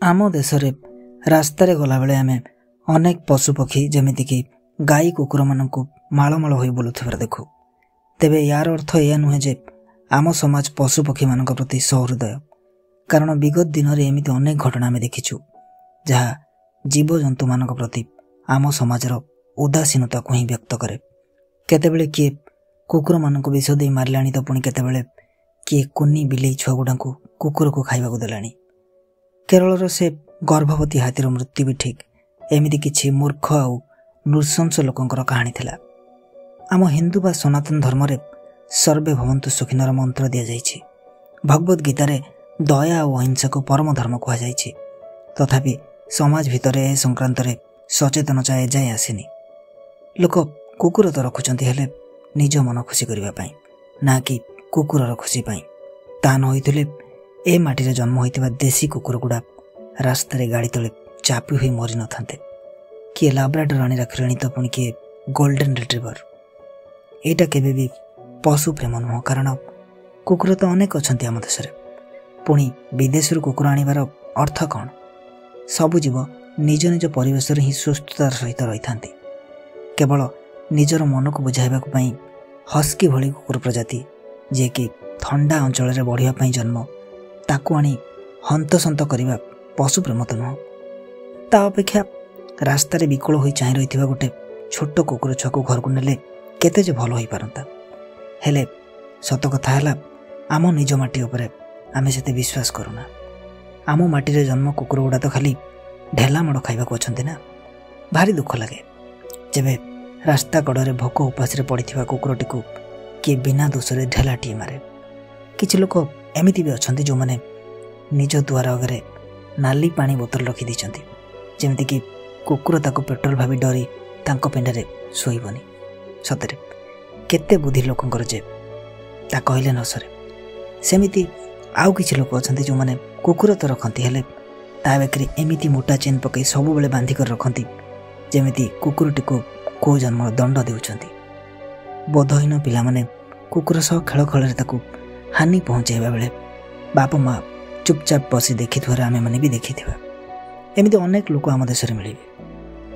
ଆମ ଦେଶରେ ରାସ୍ତାରେ ଗଲାବେଳେ ଆମେ ଅନେକ ପଶୁପକ୍ଷୀ ଯେମିତିକି ଗାଈ, କୁକୁରମାନଙ୍କୁ ମାଳମାଳ ହୋଇ ବୁଲୁଥିବାର ଦେଖୁ। ତେବେ ୟାର ଅର୍ଥ ଏହା ନୁହେଁ ଯେ ଆମ ସମାଜ ପଶୁପକ୍ଷୀମାନଙ୍କ ପ୍ରତି ସହୃଦୟ, କାରଣ ବିଗତ ଦିନରେ ଏମିତି ଅନେକ ଘଟଣା ଆମେ ଦେଖିଛୁ ଯାହା ଜୀବଜନ୍ତୁମାନଙ୍କ ପ୍ରତି ଆମ ସମାଜର ଉଦାସୀନତାକୁ ହିଁ ବ୍ୟକ୍ତ କରେ। କେତେବେଳେ କିଏ କୁକୁରମାନଙ୍କୁ ବିଷ ଦେଇ ମାରିଲାଣି ତ ପୁଣି କେତେବେଳେ କିଏ କୁନି ବିଲେଇ ଛୁଆଗୁଡ଼ାଙ୍କୁ କୁକୁରକୁ ଖାଇବାକୁ ଦେଲାଣି। କେରଳର ସେ ଗର୍ଭବତୀ ହାତୀର ମୃତ୍ୟୁ ବି ଠିକ୍ ଏମିତି କିଛି ମୂର୍ଖ ଆଉ ନୃଶଂସ ଲୋକଙ୍କର କାହାଣୀ ଥିଲା। ଆମ ହିନ୍ଦୁ ବା ସନାତନ ଧର୍ମରେ ସର୍ବେ ଭବନ୍ତୁ ସୁଖିନର ମନ୍ତ୍ର ଦିଆଯାଇଛି। ଭଗବତ ଗୀତାରେ ଦୟା ଆଉ ଅହିଂସାକୁ ପରମ ଧର୍ମ କୁହାଯାଇଛି। ତଥାପି ସମାଜ ଭିତରେ ଏ ସଂକ୍ରାନ୍ତରେ ସଚେତନତା ଏଯାଏଁ ଆସିନି। ଲୋକ କୁକୁର ତ ରଖୁଛନ୍ତି, ହେଲେ ନିଜ ମନ ଖୁସି କରିବା ପାଇଁ, ନା କି କୁକୁରର ଖୁସି ପାଇଁ। ତା ନ ହୋଇଥିଲେ ଏ ମାଟିରେ ଜନ୍ମ ହୋଇଥିବା ଦେଶୀ କୁକୁରଗୁଡ଼ା ରାସ୍ତାରେ ଗାଡ଼ି ତଳେ ଚାପି ହୋଇ ମରିନଥାନ୍ତେ। କିଏ ଲାବ୍ରାଡୋର ଆଣି ରଖିଲେଣି ତ ପୁଣି କିଏ ଗୋଲ୍ଡେନ୍ ରିଟ୍ରିଭର। ଏଇଟା କେବେ ବି ପଶୁ ପ୍ରେମ ନୁହଁ, କାରଣ କୁକୁର ତ ଅନେକ ଅଛନ୍ତି ଆମ ଦେଶରେ। ପୁଣି ବିଦେଶରୁ କୁକୁର ଆଣିବାର ଅର୍ଥ କ'ଣ? ସବୁ ଜୀବ ନିଜ ନିଜ ପରିବେଶରେ ହିଁ ସୁସ୍ଥତାର ସହିତ ରହିଥାନ୍ତି। କେବଳ ନିଜର ମନକୁ ବୁଝାଇବାକୁ ପାଇଁ ହସ୍କି ଭଳି କୁକୁର ପ୍ରଜାତି, ଯିଏକି ଥଣ୍ଡା ଅଞ୍ଚଳରେ ବଢ଼ିବା ପାଇଁ ଜନ୍ମ, ତାକୁ ଆଣି ହନ୍ତସନ୍ତ କରିବା ପଶୁ ପ୍ରେମ ତ ନୁହଁ। ତା ଅପେକ୍ଷା ରାସ୍ତାରେ ବିକଳ ହୋଇ ଚାହିଁ ରହିଥିବା ଗୋଟେ ଛୋଟ କୁକୁର ଛୁଆକୁ ଘରକୁ ନେଲେ କେତେ ଯେ ଭଲ ହୋଇପାରନ୍ତା। ହେଲେ ସତ କଥା ହେଲା, ଆମ ନିଜ ମାଟି ଉପରେ ଆମେ ସେତେ ବିଶ୍ୱାସ କରୁନା। ଆମ ମାଟିରେ ଜନ୍ମ କୁକୁର ଗୁଡ଼ା ତ ଖାଲି ଢେଲା ମାଡ଼ ଖାଇବାକୁ ଅଛନ୍ତି ନା। ଭାରି ଦୁଃଖ ଲାଗେ ଯେବେ ରାସ୍ତା କଡ଼ରେ ଭୋକ ଉପାସରେ ପଡ଼ିଥିବା କୁକୁରଟିକୁ କିଏ ବିନା ଦୋଷରେ ଢେଲାଟିଏ ମାରେ। କିଛି ଲୋକ ଏମିତି ବି ଅଛନ୍ତି ଯେଉଁମାନେ ନିଜ ଦୁଆର ଆଗରେ ନାଲି ପାଣି ବୋତଲ ରଖିଦେଇଛନ୍ତି, ଯେମିତିକି କୁକୁର ତାକୁ ପେଟ୍ରୋଲ ଭାବି ଡରି ତାଙ୍କ ପିଣ୍ଡାରେ ଶୋଇବନି। ସତରେ କେତେ ବୁଦ୍ଧି ଲୋକଙ୍କର ଯେ ତା କହିଲେ ନ ସରେ। ସେମିତି ଆଉ କିଛି ଲୋକ ଅଛନ୍ତି ଯେଉଁମାନେ କୁକୁର ତ ରଖନ୍ତି, ହେଲେ ତା ବେକରେ ଏମିତି ମୋଟା ଚେନ୍ ପକାଇ ସବୁବେଳେ ବାନ୍ଧି କରି ରଖନ୍ତି, ଯେମିତି କୁକୁରଟିକୁ କେଉଁ ଜନ୍ମର ଦଣ୍ଡ ଦେଉଛନ୍ତି। ବୋଧହୀନ ପିଲାମାନେ କୁକୁର ସହ ଖେଳ ଖେଳରେ ତାକୁ ହାନି ପହଞ୍ଚାଇବା ବେଳେ ବାପା ମା ଚୁପଚାପ ବସି ଦେଖିଥିବାର ଆମେମାନେ ବି ଦେଖିଥିବା। ଏମିତି ଅନେକ ଲୋକ ଆମ ଦେଶରେ ମିଳିବେ।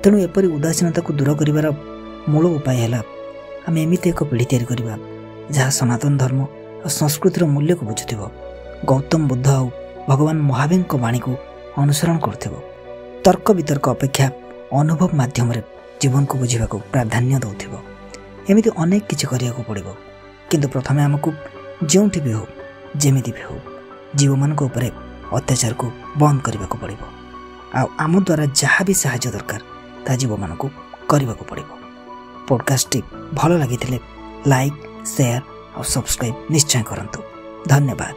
ତେଣୁ ଏପରି ଉଦାସୀନତାକୁ ଦୂର କରିବାର ମୂଳ ଉପାୟ ହେଲା ଆମେ ଏମିତି ଏକ ପିଢ଼ି ତିଆରି କରିବା ଯାହା ସନାତନ ଧର୍ମ ଆଉ ସଂସ୍କୃତିର ମୂଲ୍ୟକୁ ବୁଝୁଥିବ, ଗୌତମ ବୁଦ୍ଧ ଆଉ ଭଗବାନ ମହାବୀରଙ୍କ ବାଣୀକୁ ଅନୁସରଣ କରୁଥିବ, ତର୍କ ବିତର୍କ ଅପେକ୍ଷା ଅନୁଭବ ମାଧ୍ୟମରେ ଜୀବନକୁ ବୁଝିବାକୁ ପ୍ରାଧାନ୍ୟ ଦେଉଥିବ। ଏମିତି ଅନେକ କିଛି କରିବାକୁ ପଡ଼ିବ, କିନ୍ତୁ ପ୍ରଥମେ ଆମକୁ ଯେଉଁଠି ବି ହେଉ ଯେମିତି ବି ହେଉ ଜୀବମାନଙ୍କ ଉପରେ ଅତ୍ୟାଚାରକୁ ବନ୍ଦ କରିବାକୁ ପଡ଼ିବ। ଆଉ ଆମ ଦ୍ୱାରା ଯାହା ବି ସାହାଯ୍ୟ ଦରକାର ତାହା ଜୀବମାନଙ୍କୁ କରିବାକୁ ପଡ଼ିବ। ପଡ଼କାଷ୍ଟଟି ଭଲ ଲାଗିଥିଲେ ଲାଇକ୍, ସେୟାର ଆଉ ସବସ୍କ୍ରାଇବ୍ ନିଶ୍ଚୟ କରନ୍ତୁ। ଧନ୍ୟବାଦ।